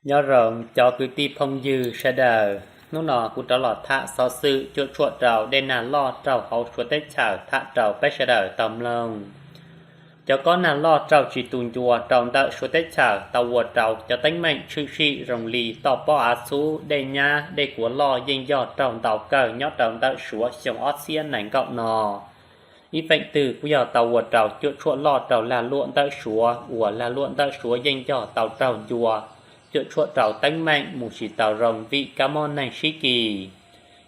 Nyob zoo cov kwv tij phooj ywg sawv daws, hnub no kuv rov los tham xov xwm cuam tshuam rau dej nag loj raug hauv Suav teb chaws tham rau peb sawv daws tau mloog. Cov kob nag loj raug tsis tu ncua rau ntawm Suav teb chaws tau ua rau cov teeb meem tshwm sim zoo li toj pob av txhub, dej nyab, dej kuav loj yeej yog raug ntau kawg nyob rau ntawm Suav xyoo ob txhiab nees nkaum no. Ib feem twg kuj yog tau ua rau cuam tshuam loj rau lag luam ntawm Suav uas lag luam ntawm Suav yeej yog tau raug ncua cuam tshuam rau teeb meem mus tsis tau zoo vim kab mob neeg sib kis.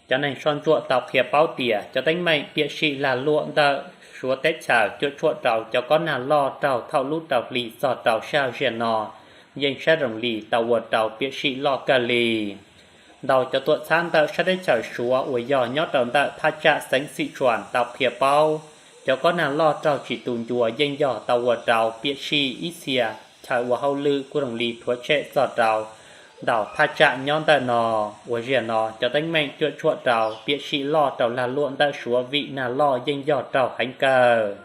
Cov neeg soj ntsuam tau qhia paub tias cov teeb meem piam sij lag luam ntawm Suav teb chaws cuam tshuam rau cov kob nag loj raug thaum lub rau hli txog rau sij hawm ziag no yeej saib zoo li tau ua rau piam sij loj kawg li. Ntau cov tuam txhab ntawm sab teb chaws Suav uas yog nyob rau ntawm thaj tsam xeev Xim Tsuas tau qhia paub, cov kob nag loj raug tsis tu ncua yeej yog tau ua rau piam sij ib txhia chaw ua hauj lwm kuj zoo li rhuav tshem txog rau ntau thaj tsam nyob ntawm no. Uas ziag no cov teeb meem cuam tshuam rau piam sij loj rau lag luam ntawm Suav vim nag loj yeej yog raug heev kawg.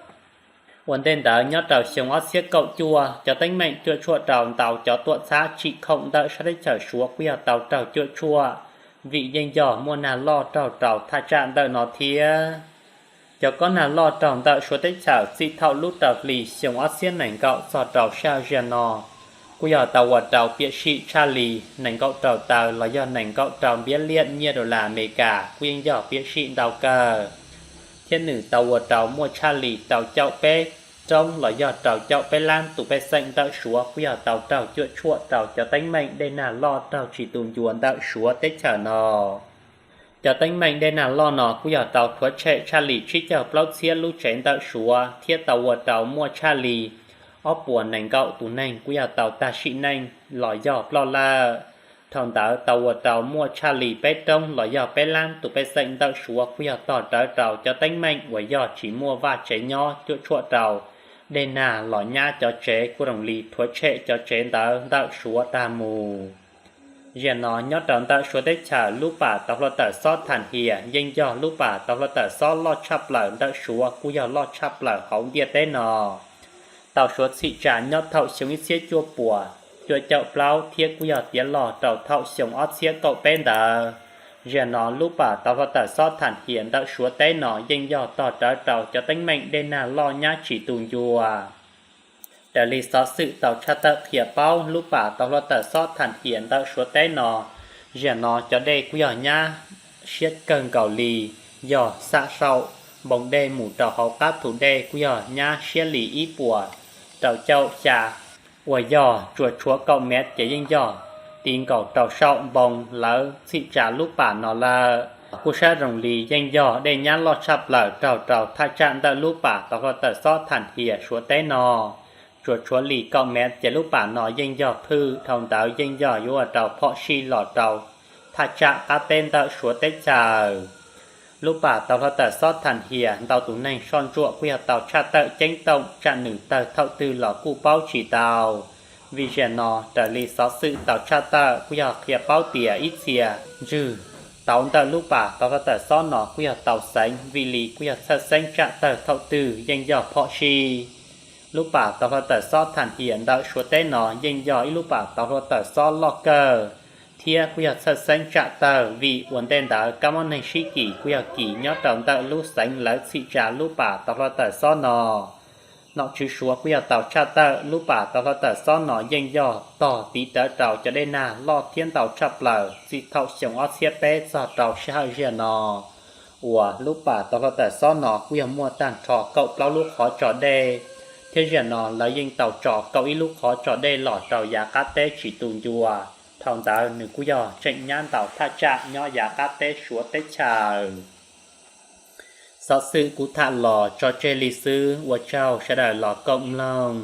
Ua ntej ntawd nyob rau xyoo ob txhiab kaum cuaj cov teeb meem cuam tshuam rau ntau cov tuam txhab tsim khoom ntawm sab teb chaws Suav kuj yog tau raug cuam tshuam vim yeej yog muaj nag loj raug rau thaj tsam ntawm no thiab. Cov kob nag loj raug ntawm Suav teb chaws txij thaum lub rau hli xyoo ob txhiab nees nkaum txog rau sij hawm ziag no kuj yog tau ua rau piam sij tshaj li nees nkaum rau taw los yog nees nkaum rau npiab liaj nyiaj dollar Amelikas kuj yeej yog piam sij ntau kawg, thiab nws tau ua rau muaj tshaj li rau caum peb roob los yog rau caum peb lab tus pej xeem ntawm Suav kuj yog tau raug cuam tshuam rau cov teeb meem dej nag loj raug tsis tu ncua ntawm Suav teb chaws no. Cov teeb meem dej nag loj no kuj yog tau rhuav tshem tshaj li tsib caug plaub txhiab lub tsev ntawm Suav thiab tau ua rau muaj tshaj li ob puas nees nkaum tus neeg kuj yog tau tag sim neej los yog ploj lawm. Dhau ntawd tau ua rau muaj tshaj li peb roob los yog peb lab tus pej xeem ntawm Suav kuj yog tog rawv rau cov teeb meem uas yog tsis muaj vaj tsev nyob cuam tshuam rau dej nag los nyab cov tsev kuj zoo li rhuav tshem cov tsev ntawd ntawm Suav tag mus. Ziag no nyob rau ntawm Suav teb chaws lub pam tau hluav taws xob Thas Hias yeej yog lub pam tau hluav taws xob loj tshaj plaws ntawm Suav kuj yog loj tshaj plaws hauv ntiaj teb no. Tau suav txhim tsa nyob thaum xyoo ib txhiab cuaj puas cuaj caum plaub thiab kuj yog tiav los rau thaum xyoo ob txhiab kaum peb ntawd. Ziag no lub pam tau hluav taws xob Thas Hias ntawm Suav teb no yeej yog tog rawv rau cov teeb meem dej nag loj nyab tsis tu ncua. Raws li xov xwm tau tshaj tawm qhia paub lub pam tau hluav taws xob Thas Hias ntawm Suav teb no, ziag no cov dej kuj yog nyab siab kawg nkaus li, yog xam saum npoo dej mus rau hauv qab thu dej kuj yog nyab siab li ib puas rau caum xya uas yog tsuas tshuav kaum mev ces yeej yog ti nkaus rau saum npoo lawv txhim tsa lub pam no lawm. Kuj saib zoo li yeej yog dej nyab loj tshaj plaws raug rau thaj tsam ntawm lub pam tau hluav taws xob Thas Hias Suav teb no. Tsuas tshuav li kaum mev ces lub pam no yeej yog phwj, dhau ntawd yeej yog yuav ua rau phom sij los rau thaj tsam qab teb ntawm Suav teb chaws. Lub pam tau hluav taws xob Thas Hias ntau tus neeg soj ntsuam kuj yog tau tshaj tawm ceeb toom tsam nws tawg thaum twg los kuj paub tsis tau. Vim ziag no raws li xov xwm tau tshaj tawm kuj yog qhia paub tias ib txhia ntswg tauv ntawm lub pam tau hluav taws xob no kuj yog tau xeev, vim li kuj yog txhawj xeeb tsam tawg thaum twg yeej yog phom sij. Lub pam tau hluav taws xob Thas Hias ntawm Suav teb no yeej yog ib lub pam tau hluav taws xob loj kawg thiab kuj yog txhawj xeeb tsam tawg vim ua ntej ntawd kab mob neeg sib kis kuj yog kis nyob rau ntawm lub xeev lawv txhim tsa lub pam tau hluav taws xob no. Nom tswv Suav kuj yog tau tshaj tawm lub pam tau hluav taws xob no yeej yog tog tiv rawv rau cov dej nag loj thiab ntau tshaj plaws txij thaum xyoo ob txhiab peb txog rau sij hawm ziag no, uas lub pam tau hluav taws xob no kuj yog muaj tag nrho kaum plaub lub qhov tso dej, thiab ziag no lawv yeej tau tso kaum ib lub qhov tso dej los rau yav qab teb tsis tu ncua. Dhau ntawd nws kuj yog tseem nyab ntau thaj tsam nyob yav qab teb Suav teb chaws. Xov xwm kuv tham los tso tseg li xwb, ua tsaug sawv daws los koom mloog.